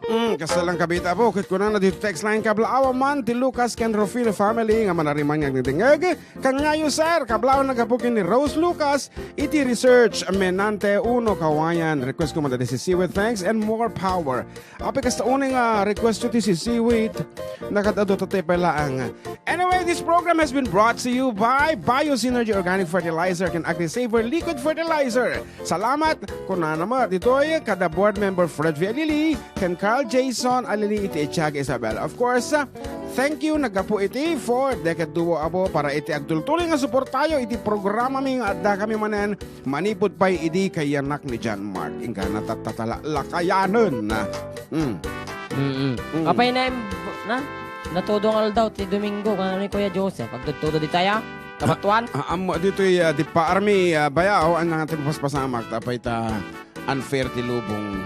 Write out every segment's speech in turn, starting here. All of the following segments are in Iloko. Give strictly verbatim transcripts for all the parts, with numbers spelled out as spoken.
Mm, kasta lang kabita po, ket kunana dito text line, "Kablaaw man ti Lucas ken Rufino family nga manariman nga agdingdingeg. Kaniayo, sir, kablaaw naggapu ken ni Rose Lucas iti Research Menante uno Kawayan. Request ko man dati Sisiwit. Thanks and more power." Apay kasta unay nga request ti Sisiwit. Nakadado tatay pay laeng. Anyway, this program has been brought to you by Bio Synergy Organic Fertilizer ken AgriSaver Liquid Fertilizer. Salamat, kunana met ditoy kada board member Fred Vialili, ken Carl Jason Alili iti Atiaga Isabel. Of course, ah, thank you, naggapu iti four Decade Duo, apo, para iti agtultuloy nga suportayo iti programami nga adda kami manen manipud pay idi kayanak ni John Mark. Inggana tattatalakayanen. Mm. Mm-mm. Mm. Apay na, na? Natudong aldaw ti Domingo, kunana ni Kuya Joseph. Agtudtudo di tayo? Kabatuan? Ah, ammo ditoy, ah, di pa army, ah, bayaw, ang nga ti paspasamak, tapay ta unfair ti lubong.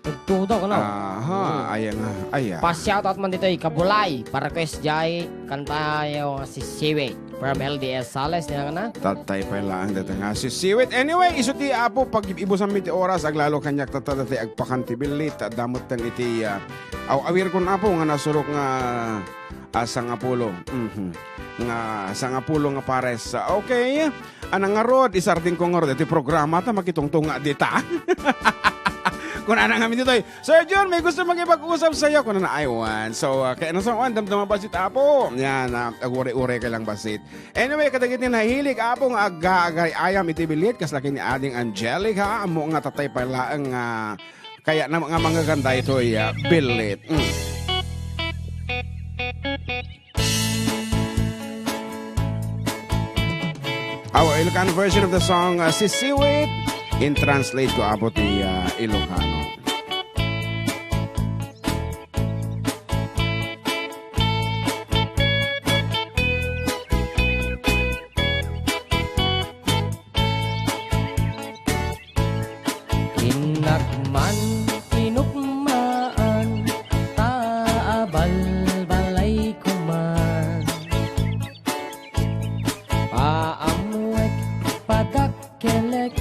Agtudo ka na. Aha, Mm. Ay nga, ay, ah. Pa-shoutout man ditoy, Kabulay, para request jay, kantayo nga Sisiwit. From L D S Sales, niya ka na? Tatay pay laeng dito nga Sisiwit. Anyway, isu ti Apo, pag-ibusanmi ti oras, aglalo kaniak tatta dati agpakan ti billit, ta dametten iti, ah, aw-awir kun Apo nga nasurok nga, ah, sangapulo. Mhm. Nga sangapulo nga pares. Okay. Ana ngarud, isarding ko ngarud iti programa ta makitungtunga dita. Kunana ngamin ditoy, "Sir John, may gusto makipag-usap sa'yo." Kunana, "Ay, wan." So, ah, kaya nasa wan, damdama bassit, Apo. Yan, ah, agure-ure ka lang bassit. Anyway, kadagiti nahilig, Apo, nga aga-agay ayam iti bilit, kas laki ni Ading Angelica, ammo nga tatay pay laeng nga kaya na nga mangaganda itoy, ah, bilit. Mm. Our Ilocano version of the song, uh, Sisiwit, in translate ko, Apo, ti, uh, Ilocano. Innak man tinukmaan, ta abalbalayko man. Paammoek, padakkelek,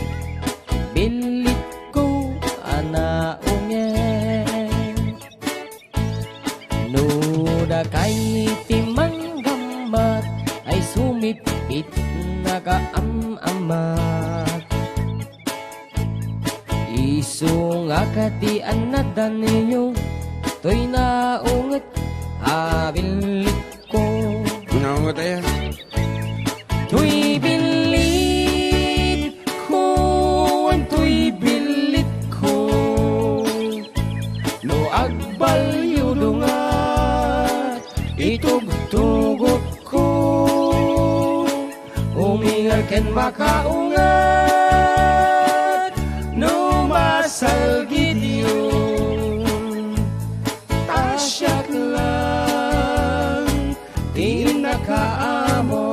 billitko a naungek. No dakay ti manggammat ay sumitpit nakaam-amat. Isu nga kadi a nadanyo, toy naunget a billitko. Naunget aya? Toy billitko, wen toy billitko. No agbalyudo nga itugtugotko, umingal ken makaunget no masalgidyo. Ta siak lang ti nakaammo.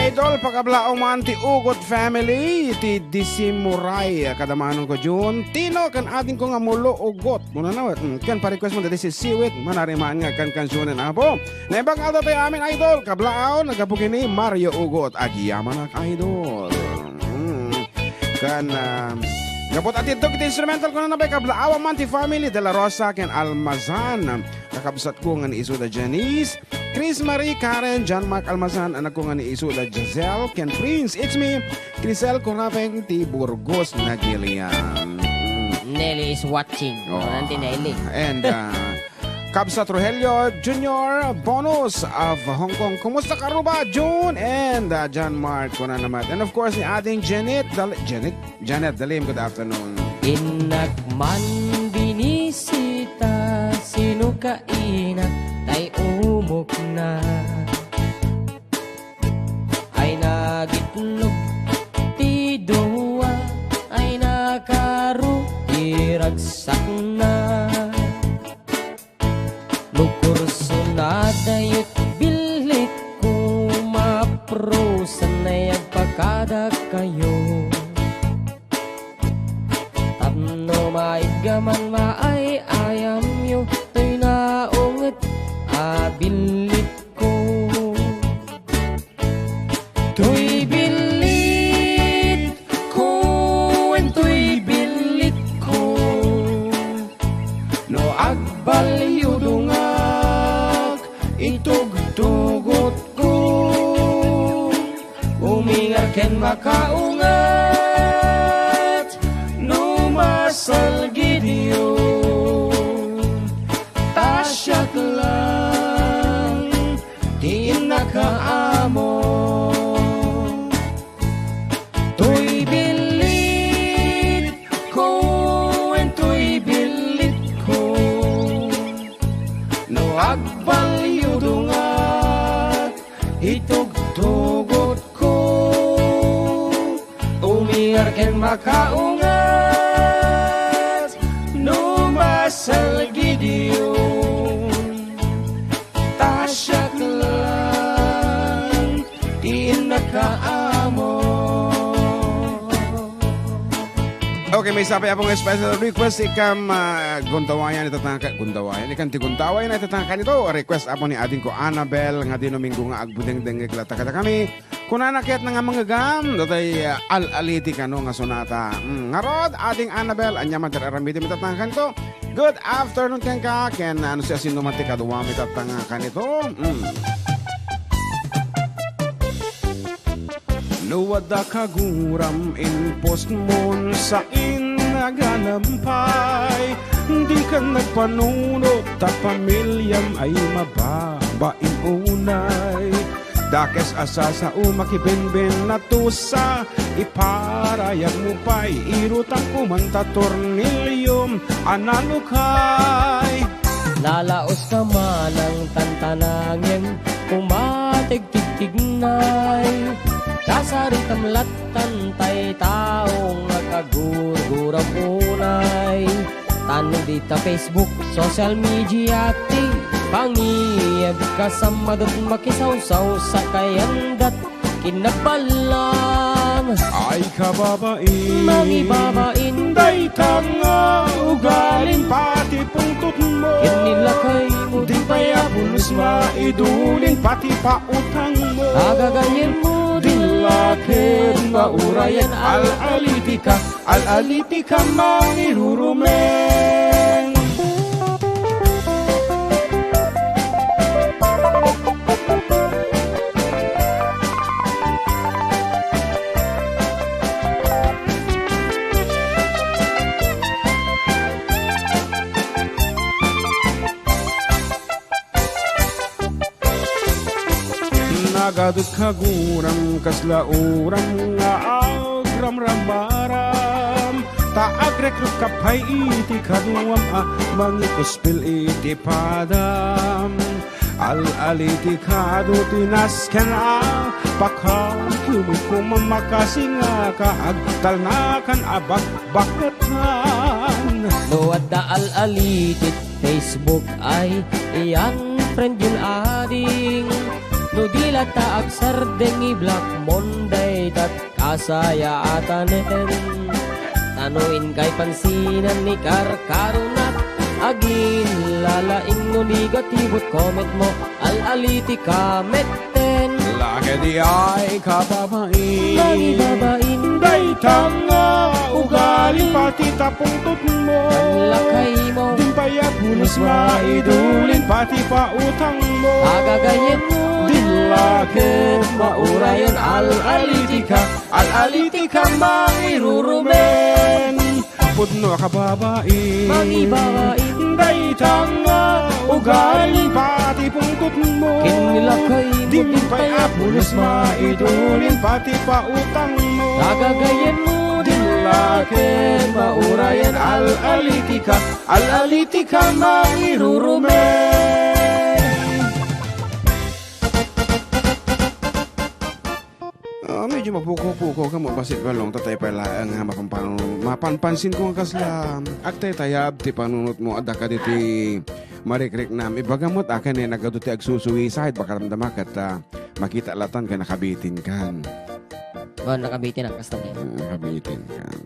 Idol, pakablaaw man ti Ugot family, ti Disimuray, kadamanon ko Jun, Tino, ken ading ko nga Mulo Ugot. Muna na, mm, ken pa-request mo dati Sisiwit, manariman nga kankansionen, Apo. Naimbag nga adda tayo amin, idol, kablaaw, naggapu ken ni Mario Ugot. Agyamanak, idol. Mm. Ken, ah, gapu ta ti instrumental ko na nabay, kablaaw man ti family, De La Rosa, ken Almazan. Kakabsat ko nga ni isuda Janice, Chris Marie, Karen, John Mark Almazan, anak ko nga ni isuda Giselle, ken Prince, it's me, Crisel Corapeng, ti Burgos, Nagilian. Mm. Nelly is watching. Oh. Ano ti Nelly? And, ah, Kabsat Rogelio Junior, bonus of Hong Kong. Kumusta ka, Ruba, June, and, uh, John Mark, kuna naman. And of course, ni Ading Janet, Dal-, Janet, Janet Dalim, good afternoon. Innak man binisita, sino ka inak, tay umok na. Ay nagitlog ti dua, ay nakaro ti ragsakna. No kurso na dayot billit ko, maprusan ay agpakada kayo. Tapno maiggaman maay-ayamyo, toy naunget a billit ko. Toy billit ko, Umingar ken makaunget no masalgidyo. Ta siak lang ti innaka amo. Toy bilitko, wen toy bilitko. No agbalyudongat, itugtugotko. Umingar ken makaunget no masalgidyo. Ta siak lang ti innaka amo. Okay, maysa pay, Apong, special request, ikam, ah, Gundawayan, itatangka, Gundawayan, ikam ti Gundawayan, itatangka nito. Request, Apo, ni adingko Annabel, nga Domingo nga agbudengdengngeg latta kadakami. Kunana ket nga mangegam, datay, ah, Al-aliti kano nga sonata. Mm, ngarud, ading Annabel, ania man ti aramidem, itatangka nito. Good afternoon kenka, ken, ah, no siasinoman ti kaduam, itatangka nito. Mm. No adda kaguram, impostmon, sain nga naganampay. Dikan nagpanunot ta pamiliam ay mababain unay. Dakes a sasao, makibenben, natusa, iparayagmo pay, irutangko man ta tornilyo a nalukay. Lalaos ka manang tantanangem, umategtigtignay. Kasaritam lattan tay tao nga kagurguram unay. Tan dita Facebook, social media ti pangiyeb, kasammadet makisawsaw sa kayandat kinnaballan. Ay kababain, mangibabain, dayta nga ugalim pati pungtotmo. Ken ni lakaymo, di pay a pulos maidulin pati pautangmo. Agagayemmo, di la ket maurayen, al-aliti ka, al-aliti ka, mangirurumen. Nagadu't kaguram, kasla uram nga agramramaram. Ta agrekrek ka pay iti kaduam a mangikuspil iti padam. Al-aliti kado ti nasken a pakakemekko, mamakasingaka, agtalnakan a bakbakatan. No adda al-alitit Facebook ay i-unfriend yon ading. No di latta agsardeng, i-block mon dayta kasayaatanen. Ta no inkay pansinan ni karkaronat, aginlalaing no negatibo't comment mo, al-aliti ka metten. Lakay di ay kababain. Mangibabain. Dayta nga ugali pati ta pungtotmo. Lakaymo. Di pay a pulos maidulin pati pautangmo. Agagayemmo. Di la ket maurayen, al-aliti ka, al-aliti ka, mangirurumen. Pudno a kababain. Mangibabain. Dayta nga ugali pati pungtotmo. Ken ni lakaymo. Di pay a pulos maidulin pati pautangmo. Agagayemmo. Di la ket maurayen, al-aliti ka, al-aliti ka, mangirurumen. Ah, medyo mapukaw-pukaw ka mo, basit balong, tatay pay laeng nga mapanpan-, mapanpansin ko nga kasla agtaytayab ti panunot mo, adda kaditi marikriknam. Ibaga met, akin, eh, nagadu ti agsusuicide, baka ramdama ket, ah, makita latan ka nakabitin kan. Ba, nakabitin ang kasta niya. Ah, nakabitin kan.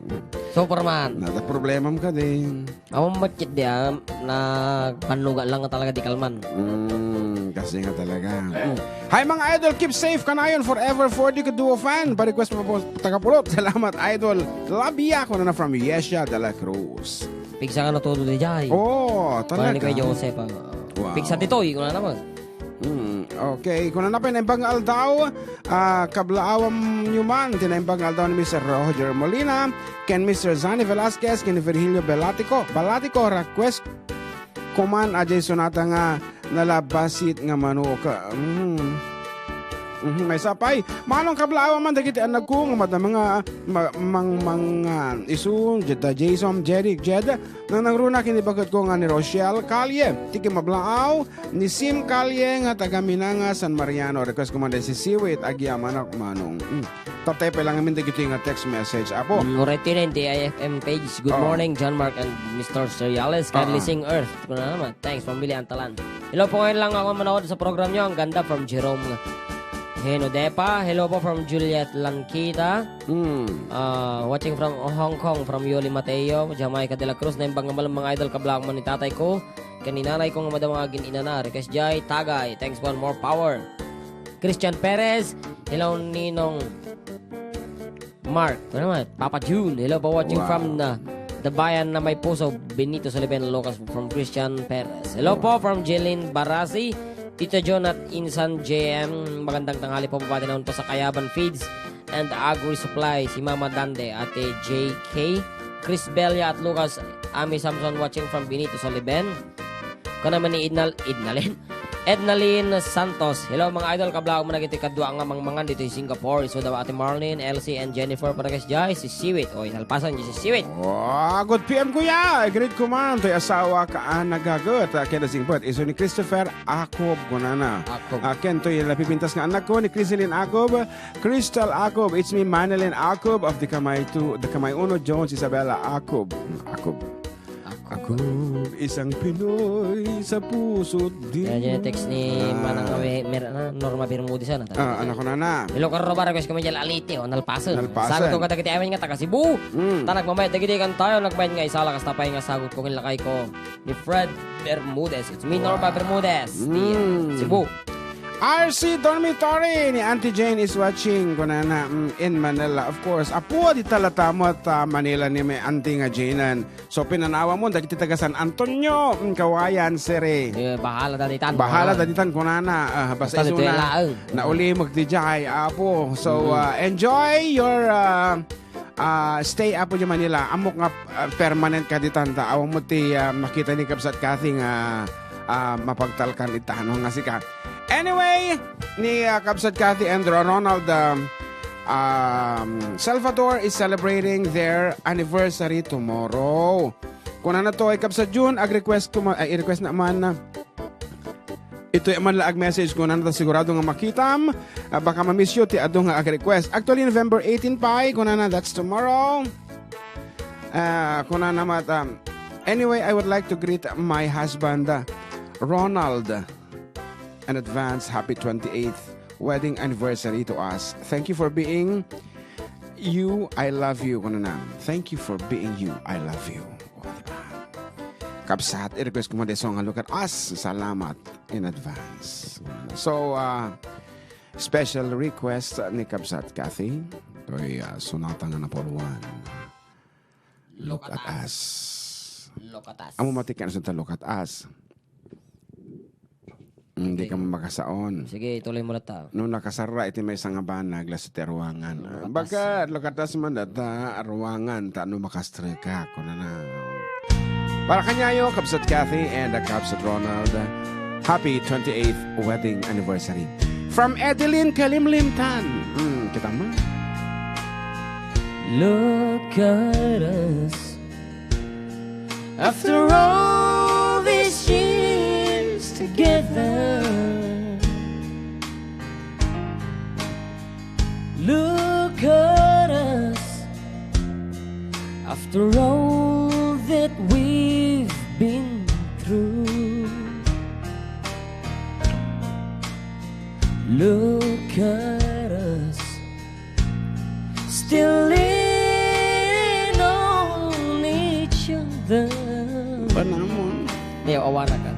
Superman. Nada problemam ka din. Awan met ketdi, ah, nagpannuga lang nga talaga di kalman. Mm, kasi nga talaga. Mm. Hi, mga idol, keep safe kanayon, forever for the Kaduo fan. Pa-request mo po, taga Pulot. Salamat, idol. Love ya, kunana from Yesha de la Cruz. Pigsa nga natudo di jay. Oh, talaga. Kuan ni Kuya Joseph, ah. Wow. Pigsa ditoy, kunana naman. Mm, okay. Kunana pay, naimbag nga aldaw, ah, kablaawam nyo man ti naimbag nga aldaw ni Mister Roger Molina, ken Mister Zani Velasquez, ken Virgilio Belatico. Balatico, request ko man a jay sonata nga Nalabasit nga manok. Mm. Mhm, maysa pay. Manong, kablaawam man dagiti annakko nga madama nga ma-, mang-, mang-, ah, isu, Jed, Jason, Jeric, Jed. Nanangruna ken ni baketko nga ni Rochelle Calle. Ti kimmablaaw, ni Sim Calle nga taga Minanga, San Mariano. Request ko man dayta Sisiwit, agyamanak, Manong. Mm. Tattay pay lang amin dagiti nga text message, Apo. Mm, uray ti nen, D I F M page. Good Oo. morning, John Mark and Mister Seriales. Kindly Oo. sing Earth. Ito na naman. Thanks, pamilya Antalan. Hello po, ngayon lang ako manood sa program nyo. Ang ganda, from Jerome Henodepa. Hello po from Juliet Lankita. Mm. Ah, watching from Hong Kong, from Yoli Mateo, Jamaica de la Cruz. Naimbag nga malem, mga idol, kablaawak man ni tatay ko. Ken ni nanay ko nga madama nga agin-inana. Request jay, Tagay. Thanks for more power. Christian Perez. Hello, Ninong Mark. Ano naman? Papa June. Hello po, watching Wow. from the, the bayan na may puso. Benito Soliben Lucas from Christian Perez. Hello Wow. po from Jeline Barasi. Tito John at Insan J M. Magandang tanghali po, mabati naman po sa Kayaban Feeds and Agri Supply, si Mama Dande, Ate J K, Chris Belia at Lucas Ami Samson, watching from Benito Soliben. Kuna man ni Idnal-, Idnalin? Ednalin Santos. Hello, mga idol. Kablaawak man dagiti kadua nga mangmangan ditoy Singapore. Isu daw Ate Marlene, Elsie, and Jennifer. Para kay Jai, Sisiwit. Oy, nalpasan ni Sisiwit. Wow, good P M, kuya. Greet ko man toy asawa ken anak nga aget, ah, ken singpet. Isu ni Christopher Akob, kunana. Akob. Ah, ken toy napipintas nga annakko ni Criselyn Akob, Crystal Akob. It's me, Manilyn Akob of the Kamay two, the Kamay Uno, Jones, Isabella Akob. Akob. Akob, isang Pinoy sa puso't di Kaya dyan yung text ni Ah. Manang Awe-, Mer-, ano, Norma Bermudez, ano, Ah, anak ko na na. Hello, Karo Roba, request ko man dyan, Alite, o, Nalpasen. Nalpasen. Sagot ko kadagiti amin nga taga Cebu. Mm. Ta nagmamayat dagiti kantayo, nagbayad nga isala, kasta pay nga sagot ko, kin lakay ko ni Fred Bermudez. It's me, Norma Wow. Bermudez, di, Mm. Cebu. R C Dormitory ni Auntie Jane is watching, kunana, mm, in Manila. Of course, apo, di talata mo at, ah, Manila ni may auntie nga Jane. So, pinanawa mo, dagiti taga San Antonio, mm, Cauayan, Siri. Eh, bahala da ditan, Bahala bahala. da ditan, kunana. Ah, basta Basta isu ditoy na, laeng. naulimog ti jay, apo. So, Mm. ah, enjoy your, ah, ah, stay, apo, di Manila. Ammok nga, ah, permanent ka ditan, ta awan mo ti, ah, makita ni Kabsat Kathy nga, ah, mapagtalkan ita, no, nga sika. Anyway, ni, ah, Kabsat Kathy and Ro-, Ronald, um, um, Salvador is celebrating their anniversary tomorrow. Kunana to, ay, Kabsat June, ag-request ko ma-, ay, i-request na man na. Ito man la ag-message, kunana ta sigurado nga makitam. Ah, baka ma-miss you ti adu nga ag-request. Actually, November eighteen pay, kunana, that's tomorrow. Ah, kunana met, um, anyway, I would like to greet my husband, uh, Ronald. An advance happy twenty-eighth wedding anniversary to us. Thank you for being you, I love you, kuno na. Thank you for being you, I love you. O, di ba? Kabsat, i-request ko mo this song, Look at Us. Salamat in advance. So, uh, special request ni Kabsat Kathy. Ito'y, uh, sonata nga napuluan. Look at Us. Look at Us. Amo matikan sa ta, Look at Us. Hindi ka makasaon. Sige, ituloy mo na ta. No nakasarra iti maysa nga banag, lasu ti aruangan. Look at Us. Baga, Look at Us man data, aruangan, ta no makastreka, kunana. Para kanyayo, Kabsat Kathy and, uh, Kabsat Ronald, happy twenty-eighth wedding anniversary. From Edeline Kalimlimtan. Hmm, kita mo. Look at us. After all these years together, look at us. After all that we've been through, look at us. Still lean on each other. Panamon. Di, awa na ka.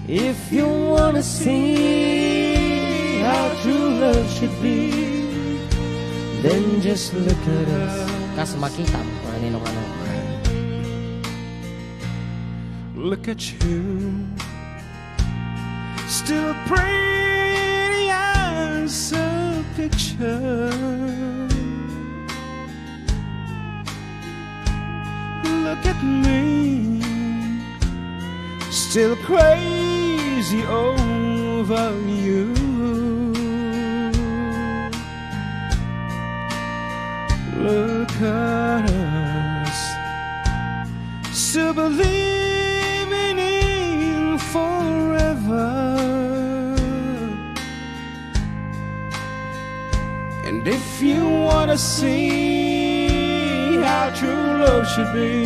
If you wanna see how true love should be, then just look at us. Kas makita mo, ano yung ano. Look at you. Still pretty as a picture. Look at me, still crazy over you. Look at us, still believing in forever. And if you wanna see how true love should be,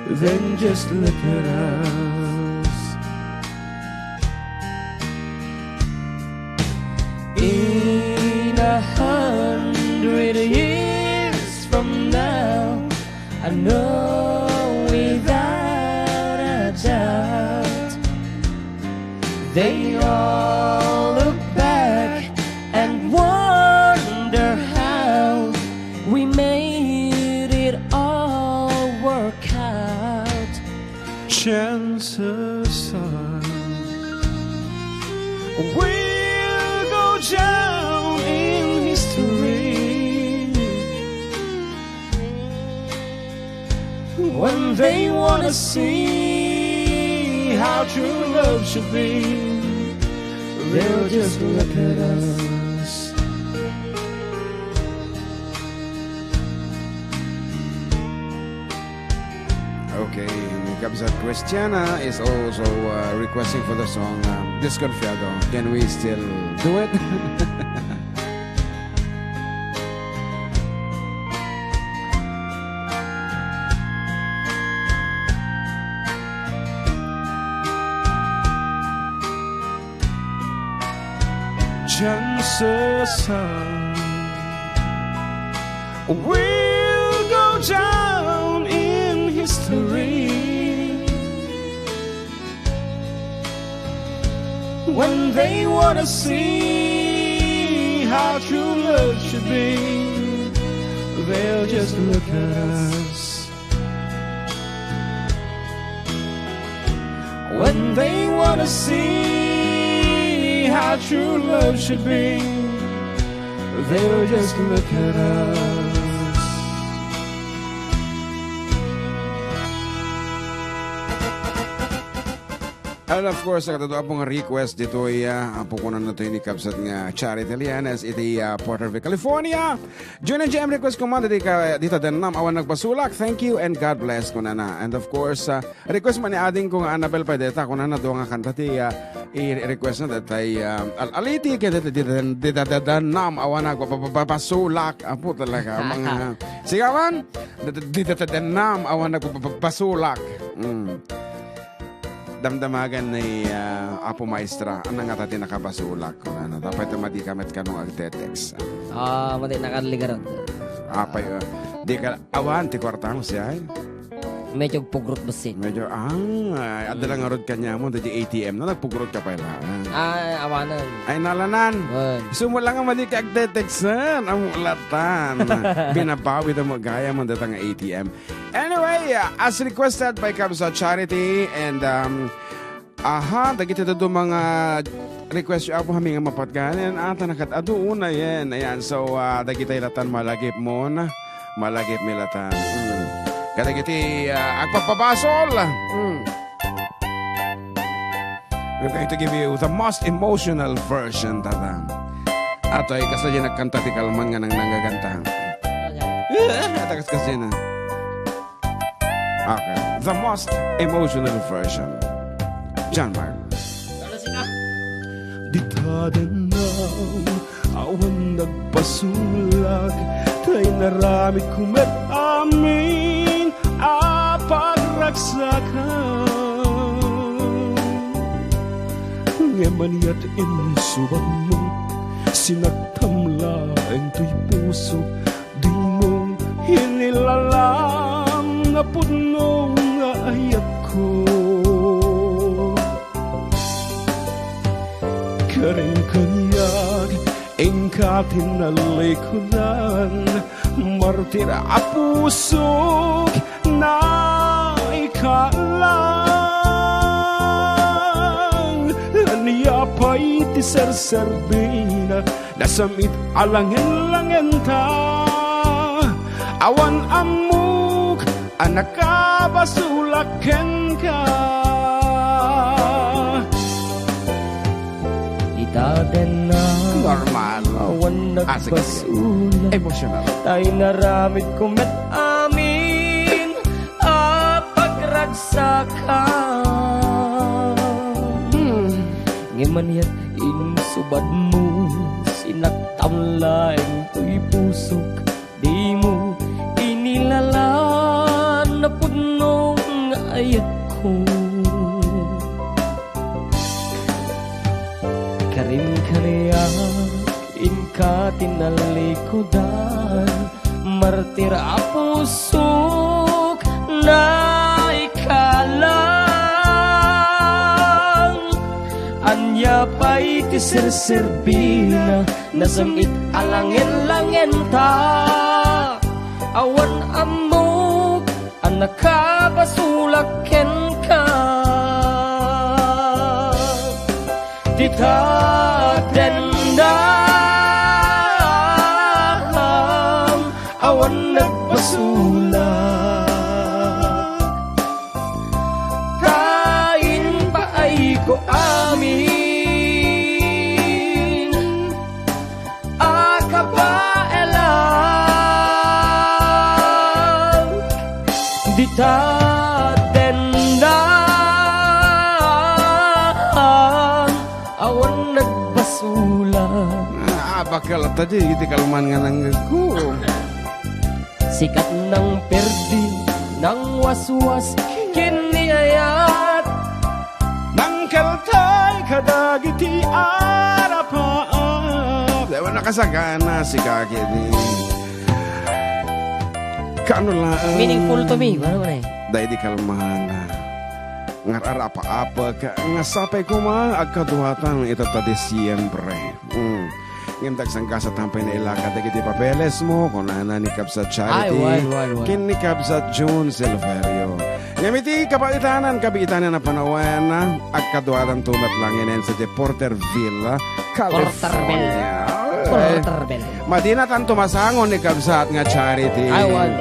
then just look at us. In a hundred years from now, I know without a doubt they all look back and wonder how we made it all work out. Chances are we'll go down in history. When they wanna see how true love should be, they'll just look at us. Okay, ni Kabsat Christiana is also uh, requesting for the song um, Desconfiado. Can we still do it? Chances are we'll go down in history when they wanna see how true love should be. They'll just look at us. When they wanna see how true love should be, they'll just look at us. And of course, kadua pong request ditoy, ah, apo ko na nato ni Kabsat nga Charity Lianes, iti, ah, Porterville, California. Jun and J M request ko man, dita, dita Dennam, awan nagpasulak. Thank you and God bless, kunana. And of course, ah, request man ni ading ko nga Annabel Paideta, kunana, dua nga kanta ti, ah, i-request na, datay, ah, al-, aliti, kaya dita, dita, dita, dita Dennam, awan nagpapasulak. Apo talaga, mga, sigawan, dita, dita, dita Dennam, awan nagpapasulak. Mm. Damdamagan ni, ah, Apo Maestra, ania ngata ti nakapasulak, kunana. Dapat ta madi ka met kano agte-text. Ah, madi nakaligarod. Apay, ah, di ka, awan, ti kwarta mo siya, eh. Medyo pugrot basit. Medyo, ah, ay, adda lang ngarud kanya mo, di A T M na, nagpugrot ka pala. Ah, awanan. Ay, nalanan. Wen. Sumo lang nga madi ka agte-textan, ang ulatan. Binabawi na mo, gaya mo, datang A T M. Anyway, uh, as requested by Kabsa Charity and, um, aha, dagiti dadduma nga request yo, Apo, amin nga mapatkanen. Ah, ta nakat-, adu una yen. Ayan, so, uh, dagiti latan malagip mo na. Malagip mi latan. Mm. Kadagiti, uh, agpapabasol. Mm. We're going to give you the most emotional version, tata. Ato ay kasla di nagkanta ti kalman nga nang nanggaganta. Ata kas kasi na. Okay. The most emotional version. John Mark. Dita Dennam, awan nagpasulak, ta inaramidko met amin a pagragsakan. Ngem aniat insubadmo, sinaktam laeng toy puso, dimo inilalam na pudno nga ayatko. Karen kaniak, inka tinalikudan, martir a pusok, naikalang. Iti serserbina, nasam-it a langen-langenta. Awan ammok a nakabasolak kenka. Ita denna. Normal. Awan Ah, sige, sige. Nagbasula. Emotional. Tay naramid ko met amin a pagragsakan. Hmm. Ngem aniat insubadmo, sinaktam laeng toy pusok, dimo inilalan a pudno nga ayatko. Karim kaniak, inka ti nalikudan, martir a pusok, naikalang. Ania pay ti serserbina, nasam-it a langen-langenta. Awan ammok a nakabasolak kenka. Ti tadendam, awan nagbasolak. Ta impaayko amin a kabaelan, dita dendan, awan nagbasula. Ah, bakal ta di, iti kalman nga nanggegko. Sikat nang perdi, nang waswas, ken ni ayat. Nangkaltay kadagiti arapaap. Daywan nakasagana, sika kidi. Kano laeng. Meaningful to me. Ano man eh? Daydi kalmana. Nga arapaapek, nga sapay koma, agkaduatan ita ta Disiembre. Mm. Ngem dagsangasat pay nailaka dagiti papeles mo, kunana ni Kabsat Charity, Ay, wan, wan, wan. ken ni Kabsat June Silverio. Ngem iti kabaitanan, kabaitanan a panawen, agkaduatanto met laeng nen sadiay Porterville, California. Porterville. Ay. Porterville. Madina tanto masango ni Kabsat nga Charity. Ay, wan.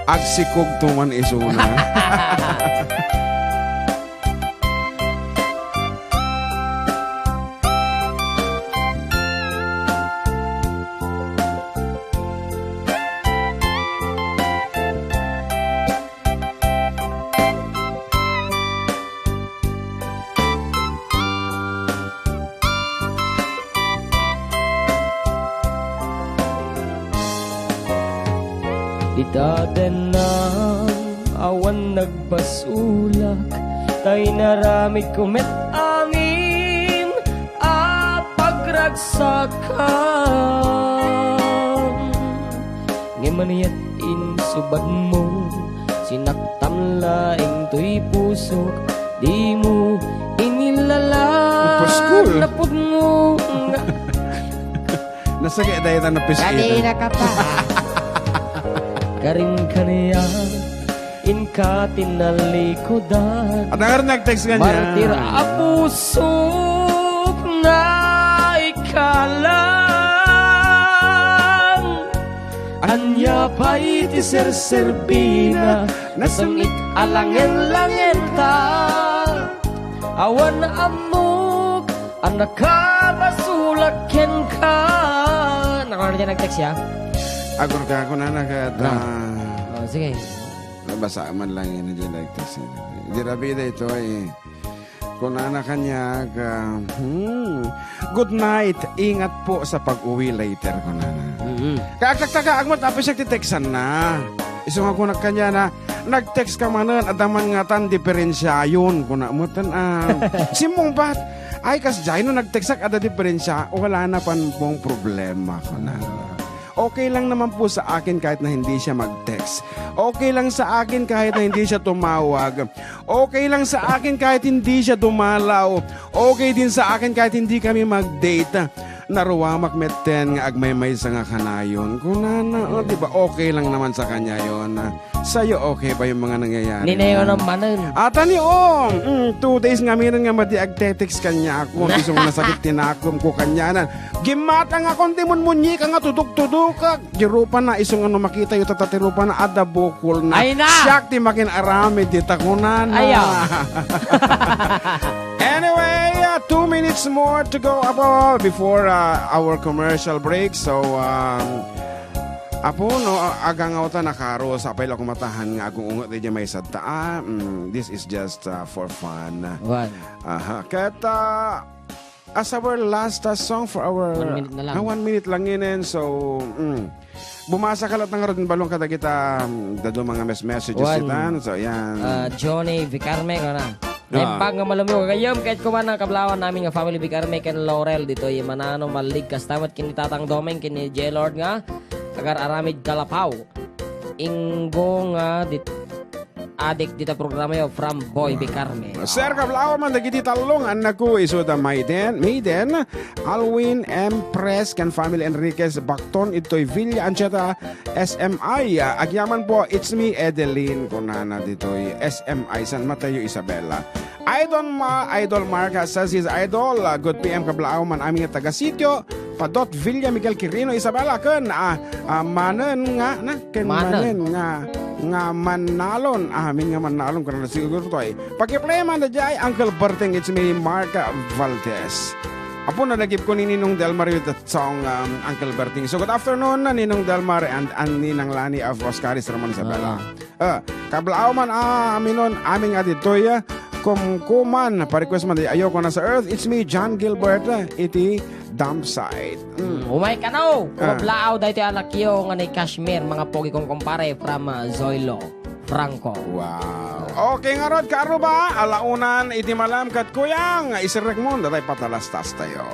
Agsikog tuman isuna. Ita denna awan nagbasolak, tay naramidko met amin a pagragsakan. Ngem aniat insubadmo, sinaktam laeng toy pusok, dimo inilalan Puskol. Napudno nga Nasakit dahil na napiskita. Kanina ka pa. Karim kaniak, inka ti nalikudan. At ang nag-text kanya. Martir a pusok nga ikalang. Ania pay ti serserbina, nasem-it a langen-langenta. Awan ammok a nakabasolak kenka. Nakano diay nag-text ya? Agurka, kunana ket, Na. ah, Oh, sige. Nabasa man lang yan, diay nag-text. Di rabi daytoy. Kunana kaniak, ah, hmm, "Good night, ingat po sa pag-uwi later," kunana. Mm-hmm. Kaagtaktagaak met, apay siak ti textanna. Isu nga kunak kaniana, "Nag-text ka manen, adda man ngatan diferensiayon," kuna met, ah, simmungbat. Ay, kasdiay no nag-textak, adda diferensia, wala na pan pong problema, kuna. Okay lang naman po sa akin kahit na hindi siya mag-text. Okay lang sa akin kahit na hindi siya tumawag. Okay lang sa akin kahit hindi siya dumalaw. Okay din sa akin kahit hindi kami mag-date. Naruamak metten nga agmaymaysa nga kanayon. Kunana, "Oh, di ba okay lang naman sa kanya yon? Sa'yo okay ba yung mga nangyayari?" Ninayon ang manen. Ata ni Om, mm, two days nga miren nga madi agtetext kanya ako. Iso nga nasakit tinakom ko kanyanan. Gimatang ako, di mun munyika nga tudok-tudokak. Dirupa na, iso nga no makita yu tatatirupa na, adda bukol na. Ay na! Siak ti makin aramid, di takunan na. Ayaw. Anyway, uh, two minutes more to go, Apo, before uh, our commercial break. So, um, Apo, no, agangaw ta nakaro, sapay la kumatahan nga agung-unget diay maysa ta. Ah, mm, this is just uh, for fun. One. Aha. Ket, uh, as our last uh, song for our One minute na lang. Ah, one minute lang inin. So, mm, bumasa ka latta ngarud balong kadagita, mm, dadduma nga mes-, messages One. Itan. So, yan. Ah, Johnny Vicarme, kana. Ah. Naimbag nga malamiw gayam, ket kuman ang kablaawan amin nga family Vicarme ken Laurel ditoy Manano, mallig kasta met ken ni Tatang Doming ken ni J Lord nga agar-aramid Kalapaw. Inggo nga dit-, adik dita programa yo from Boy Vicarme. Sir, kablaawan man dagiti tallo nga annakko, isu da Maiden, Maiden, Alwin M. Pres, ken family Enriquez Bacton, idtoy Villa Anchieta, S M I. Ah, agyaman po, it's me, Edeline, kunana ditoy S M I, San Mateo, Isabela. Idol Ma, Idol Mark, ah, says his idol, ah, good P M kablaaw man amin nga taga-sitio, Padot Villa Miguel Quirino, Isabela, ken, ah, ah, manen nga, na, ken Manen. Manen nga, nga mannalon, amin nga mannalon, kunana siguro toy. Pakiplay man da jay, Uncle Berting, it's me, Mark Valdez. Apo, nalagip ko ni Ninong Delmar with the song, um, Uncle Berting. So, good afternoon, Ninong Delmar and, and Ninang Lani of Oscaris, Ramon Isabela. Ah. Ah, kablaaw man, ah, aminon, amin nga ditoy, ah, kumkuman, pa-request man, di, Ayoko Na Sa Earth, it's me, John Gilbert, ah, iti dump site. Mm. Umay kano, Ah. Kablaaw, daytoy anak yo nga ni Kashmir, mga pogi kong kumpare, from, ah, Zoilo Franco. Wow. Okay, ngarud, karuba, alaunan, iti malam, ket kuyang, isirrek mo, datay patalastas tayo.